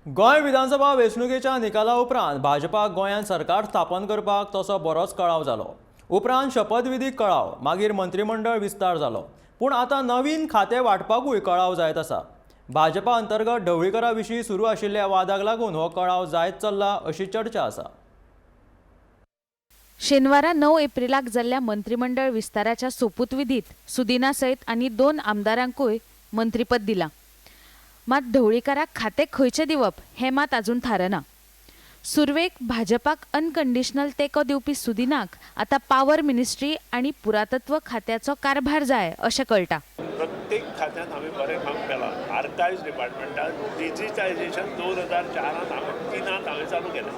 गोंय विधानसभा वेंचणुकेच्या निकाला उपरांत भाजपाक गोंयांत सरकार स्थापन करपाक तसो बरोच कळाव जालो. उपरांत शपथविधीक कळाव, मागीर मंत्रीमंडळ विस्तार जालो. पूण आतां नवीन खातें वांटपाकूय कळाव जायत आसा. भाजपा अंतर्गत ढवळीकरा विशीं सुरू आशिल्ल्या वादाक लागून हो कळाव जायत चल्ला अशी चर्चा आसा. शेनवारा 9 एप्रिलाक जाल्ल्या मंत्रीमंडळ विस्ताराच्या सोपूतविधीत सुदिना सयत आनी 2 आमदारांकूय मंत्रीपद दिलां. मात ढवळीकाराक खातें खंयचें दिवप हें मात आजून थारना. सुरवेक भाजपाक अनकंडिशनल तेंको दिवपी सुदिनाक आतां पावर मिनिस्ट्री आनी पुरातत्व खात्याचो कारभार जाय अशें कळटा. प्रत्येक खात्यांत हांवें बरें काम केलां. आर्कायव्स डिपार्टमेंटान डिजिटायजेशन 2004 हांवें 3 हांवें चालू केलें,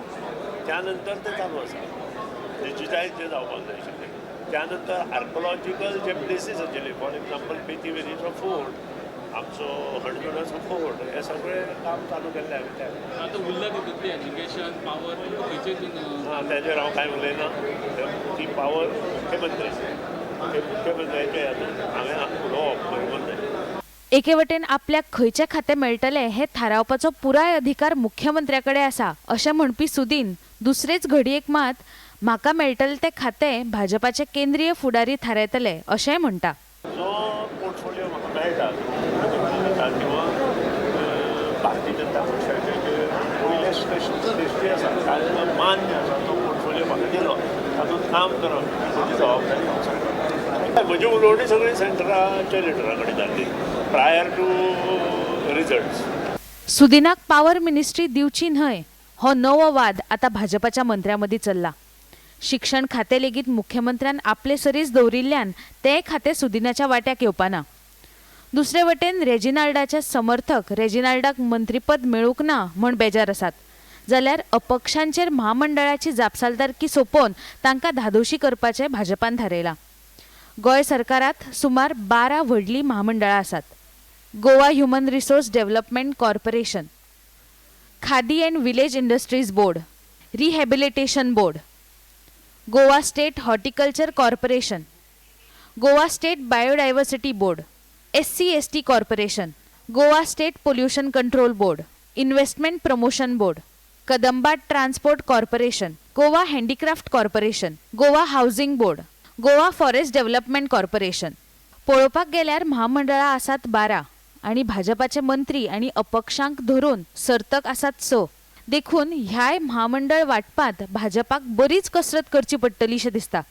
त्या नंतर तें चालू आसा. डिजिटायज जें जावपाक जाय आशिल्लें. त्या नंतर आर्कोलॉजिकल जे प्लेसीस आशिल्ले, फॉर एग्जाम्पल बेतीवेलीचो फोर्ट, आमचो हणजुणाचो फोर्ट, हें सगळें काम चालू केल्लें हांवें त्या. आतां उरला तितूंतली एज्युकेशन पावर खंयचे? ना, तेजेर हांव कांय उलयना. ती पावर मुख्यमंत्री, ते मुख्यमंत्र्याचे हातूंत हांवें उलोवप बरोबर न्हय. एके वटेन आपल्याक खंयचें खातें मेळटलें हें थारावपाचो पुराय अधिकार मुख्यमंत्र्या कडेन आसा अशें म्हणपी सुदीन दुसरेच घडयेक मात म्हाका मेळटलें तें खातें भाजपाचे केंद्रीय फुडारी थारायतले अशेंय म्हणटा. जो पोर्टफोलियो म्हाका मेळटा, मुख्यमंत्री दिता किंवा भारतीय जनता पक्षाचे जे वयले श्रेश्ठी आसा, तांकां मान्य आसा तो पोर्टफोलियो म्हाका दिलो, तातूंत काम करप ही म्हजी जबाबदारी हांव सांगता. म्हजी उलोवणी सगळीं सेंट्राच्या लिडरा कडेन जाली प्रायर टू रिजल्ट्स. सुदिनाक पावर मिनिस्ट्री दिवची न्हय हो नवो वाद आतां भाजपाच्या मंत्र्यां मदीं चल्ला. शिक्षण खातें लेगीत मुख्यमंत्र्यान आपले सरीच दवरिल्ल्यान तें खातें सुदिनाच्या वाट्याक येवपाना. दुसरे वटेन रेजिनाल्डाचे समर्थक रेजिनाल्डाक मंत्रीपद मेळूंक ना म्हूण बेजार आसात, जाल्यार अपक्षांचेर म्हामंडळाची जापसालदारकी सोंपोवन तांकां धादोशी करपाचें भाजपान थारायलां. गोंय सरकारांत सुमार 12 व्हडलीं म्हामंडळां आसात. Goa human resource development corporation, Khadi and village industries board, rehabilitation board, Goa state horticulture corporation, Goa state biodiversity board, SC ST corporation, Goa state pollution control board, investment promotion board, Kadamba transport corporation, Goa handicraft corporation, Goa housing board, Goa forest development corporation. पळोवपाक गेल्यार म्हामंडळां आसात 12 आनी भाजपाचे मंत्री आनी अपक्षांक धरून सर्तक आसात 6. देखून ह्याय म्हामंडळ वांटपांत भाजपाक बरीच कसरत करची पडटली शें दिसता.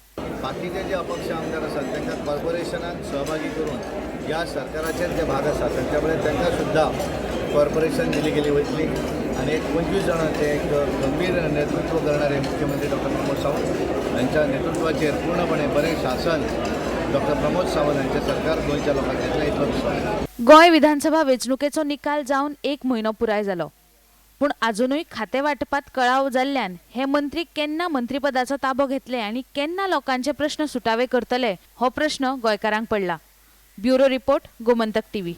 बाकीचे जे अपक्ष आमदार आसात तांकां कॉर्पोरेशनाक सहभागी करून ह्या सरकाराचेर जे भाग आसा तांच्या कडेन तांकां सुद्दां कॉर्पोरेशन दिली गेली वयतली आनी एक 25 जाणांचें एक गंभीर नेतृत्व करणारे मुख्यमंत्री डॉक्टर प्रमोद सावंत हांच्या नेतृत्वाचेर पूर्णपणे बरें शासन डॉक्टर प्रमोद सावंत हांचें सरकार गोंयच्या लोकांक दितलें इतलो विश्वास. गोंय विधानसभा वेंचणुकेचो निकाल जावन 1 म्हयनो पुराय जालो, पूण आजुनूय खातें वांटपांत कळाव जाल्ल्यान हे मंत्री केन्ना मंत्रीपदाचो ताबो घेतले आनी केन्ना लोकांचे प्रश्न सुटावे करतले हो प्रश्न गोंयकारांक पडला. Bureau report, Gomantak TV.